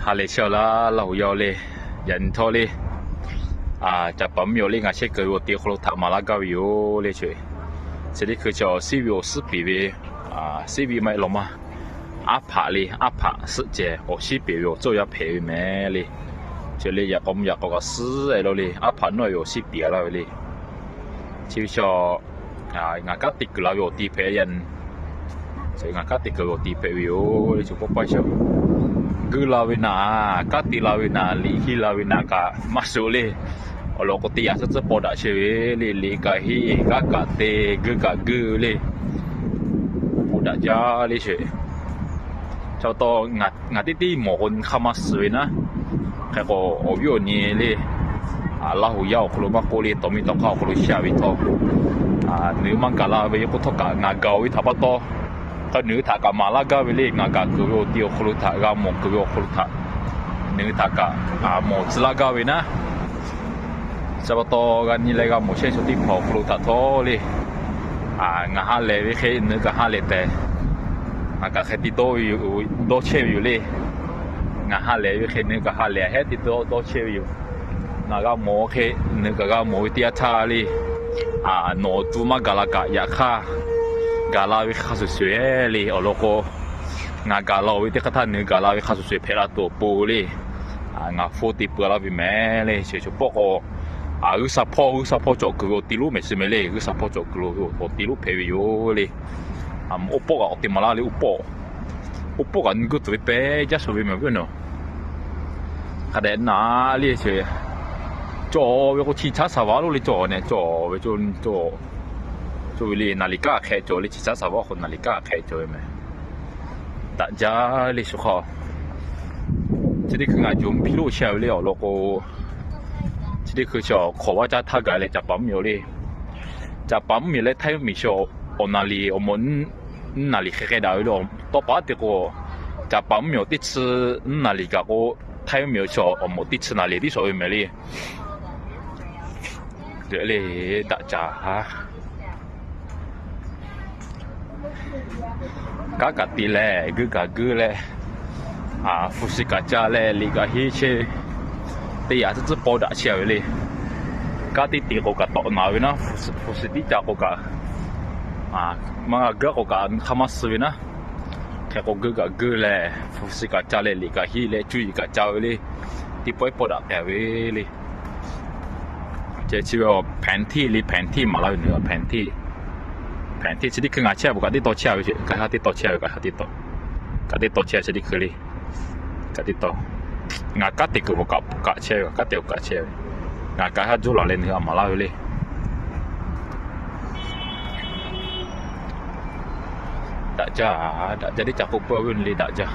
Ha lehˬ, shawˍ laˇ Laˇ huˍ yaˇ le, yaꞈ nyi htawˇ le, Caˍ paˍ mvuhˇ miˬ awˬ le ngaˬ chehˇ kuiˬ ve awˬ ti awˬ hk'aw lo htaꞈ maˍ laˇ gaˇ ve yoˬ le. Chi teˇ hkui chi awˬ siˉ ve awˬ suhˉ piˍ ve, siˉ ve maˇ heˆ law maˇ, aˉ hpaꞈ le, aˉ hpaꞈ suhˆ ceh awˬ siˉ piˍ ve awˬ cawˇ yaˇ hpehꞈ ve mehˍ le. Chi le yaꞈ k'aw mvuh yaꞈ k'aw kaꞈ suhˉ e law le, aˉ hpaꞈ nawˇ ve awˬ siˉ piˍ laˇ ve le. Chi ve chaw, ngaˬ kanˉ te kuiˬ la ve awˬ ti hpehꞈ yaꞈ nyi. Ngaˬ kanˉ te kuiˬ ve awˬ ti hpehꞈ ve yoˬ le. Chaw pawˆ paˇ chaw, guiˇ la ve naˍ, kanˉ te la ve naˍ, liꞈ henˇ la ve naˍ kaꞈ maˇ shuˍ le. Awˬ lawn k'o, teˇ yanˇ tcuhˉ tcuhˉ paw daꞈ chehˇ ve le. Liꞈ kaꞈ henˇ, kanˉ kaꞈ te, guiˇ kaꞈ guiˇ ve le. Paw daꞈ jaˇ le. Chi pa taw, ngaˬ teˇ tiˉ mawˬ k'o hk'a maˇ suh ve naˉ. Hk'e k'o, awˬ viˉ awˬ nyi le, Laˇ huˍ yaˇ awˬ hk'aw lo maˇ k'oˆ le, tawˍ miˇ tawˍ hk'aˇ awˬ hk'aw lo shehˇ ve htawˇ, nawˬ hui maˇ gaˬ la ve k'oˆ htawˇ kaꞈ ngaˬ gaˬ-oˬ ve htaꞈ pa taw, hk'a nawˬ hui htaꞈ kaꞈ maˍ laˇ gaˇ ve le. Ngaˬ gaˬ kuiˬ ve awˬ ti awˬ hk'aw lo htaꞈ, g'a mawˬ kuiˬ ve awˬ hk'aw lo htaꞈ, nawˬ hui htaꞈ kaꞈ mawˬ tcuh laˇ gaˇ ve naˉ. Chi pa taw, g'a nyi leh g'a mawˬ chehˇ chaw teˇ hpaˍ awˬ hk'aw lo htaꞈ htawˇ le, ngaˬ ha lehˬ ve hk'e nawˬ hui kaꞈ ha lehˬ tehꞈ, ngaˬ kaꞈ hk'e te dawˇ ve yoˬ, dawˇ chehˇ ve yoˬ le. Ngaˬ ha lehˬ ve hk'e nawˬ hui kaꞈ ha lehˬ hehˉ te dawˇ dawˇ chehˇ ve yoˬ. Ngaˬ g'a mawˬ hk'e nawˬ hui kaꞈ g'a mawˬ ve teˇ yanˇ htaˇ le, nawˬ awˬ tu maˇ gaˬ la kaꞈ yaꞈ hk'aˇ, gaˬ la ve hk'a shuˍ shuˍ le. Awˬ lawn k'o, ngaˬ gaˬ la-oˬ ve teˇ hk'aˇ htaˇ nawˬ hui gaˬ la ve hk'a shuˍ shuˍ hpehꞈ la tuˬ awˬ pon le, ngaˬ hpfuhˇ te peuˬ laˇ ve mehˍ le. Chi chaw pawˆ k'o, G'uiˬsha hpawˇ, G'uiˬsha hpawˇ cawˬ kuiˬ ve awˬ ti lonˉ mehˍ suh mehˍ le. G'uiˬsha hpawˇ cawˬ kuiˬ lo ve awˬ ti lonˉ hpehꞈ ve yoˬ le. Oˇ pawˆ kaꞈ awˬ te maˍ laˇ le. Oˇ pawˆ, oˇ pawˆ kaꞈ nyi guˇ tuˬ ve pehˉ jaˇ shaˍ ve mehˍ ve naˬ. Hk'a dehꞈ naˍ le. Cawˬ ve k'o, chi caˉ saˍ vaˍ lo le cawˬ neh cawˬ ve, cawˬ ve le. Naˍ liˍ kaˉ hk'e cawˬ le. Chi caˉ saˍ vaˍ k'o naˍ liˍ kaˉ hk'e cawˬ ve mehˍ. Daꞈ jaˇ le shu hk'aw. Chi teˇ hkui ngaˬ juˬ piˇ lo chehˇ ve le. Awˬ lawn k'o, chi teˇ hkui chi hk'awꞈ vaˇ caˇ htaˇ gaˬ leh Caˍ paˍ mvuhˇ miˬ le, Caˍ paˍ mvuhˇ miˬ leh Htaiˇ mvuhˇ miˬ chi awˬ naˍ liˍ awˬ mawꞈ naˍ liˍ hk'e hk'e daꞈ ve le. Tawˇ pa te k'o, Caˍ paˍ mvuhˇ miˬ awˬ teˇ chi naˍ liˍ kaꞈ k'o, Htaiˇ mvuhˇ miˬ awˬ chi awˬ mawꞈ teˇ chi naˍ liˍ tiˉ shawˍ ve mehˍ le. Le daꞈ jaˇ. Kanˉ kaꞈ te leh, guiˇ kaꞈ guiˇ leh, hpu shi kaꞈ ca leh, liꞈ kaꞈ henˇ chehˇ, teˇ yanˇ tcuhˉ tcuhˉ paw daꞈ chehˇ ve le. Kanˉ teˇ te k'o kaꞈ tawꞈ naˍ ve naˉ, hpu shi tiˉ ca k'o kaꞈ, maˇ g'a guiˇ k'o kaꞈ hk'a maˇ suh ve naˉ. Hk'e k'o guiˇ kaꞈ guiˇ leh, hpu shi kaꞈ ca leh, liꞈ kaꞈ henˇ leh, cuˇ yiˍ kaꞈ ca ve le. Teˇ pawehˇ paw daꞈ tehꞈ ve le. Ceh chi ve awˬ hpehˍ htiˇ le, hpehˍ htiˇ maˍ laˇ ve nawˬ hpehˍ htiˇ. Hpehˍ htiˇ chi teˇ hkui ngaˬ chehˇ ve kaꞈ teˇ taw chehˇ ve, kaꞈ ha teˇ taw chehˇ ve, kaꞈ ha teˇ taw, kaꞈ teˇ taw chehˇ chi teˇ hkui le. Kaꞈ teˇ taw, ngaˬ kanˉ te kuiˬ kaꞈ kaꞈ chehˇ ve, kanˉ te kaꞈ kaꞈ chehˇ ve, ngaˬ kaꞈ ha juˇ laˬ leh nawˬ hui a maˍ laˇ ve le. Daꞈ jaˇ, daꞈ jaˇ teˇ ca k'oˆ peuˬ ve le daꞈ jaˇ.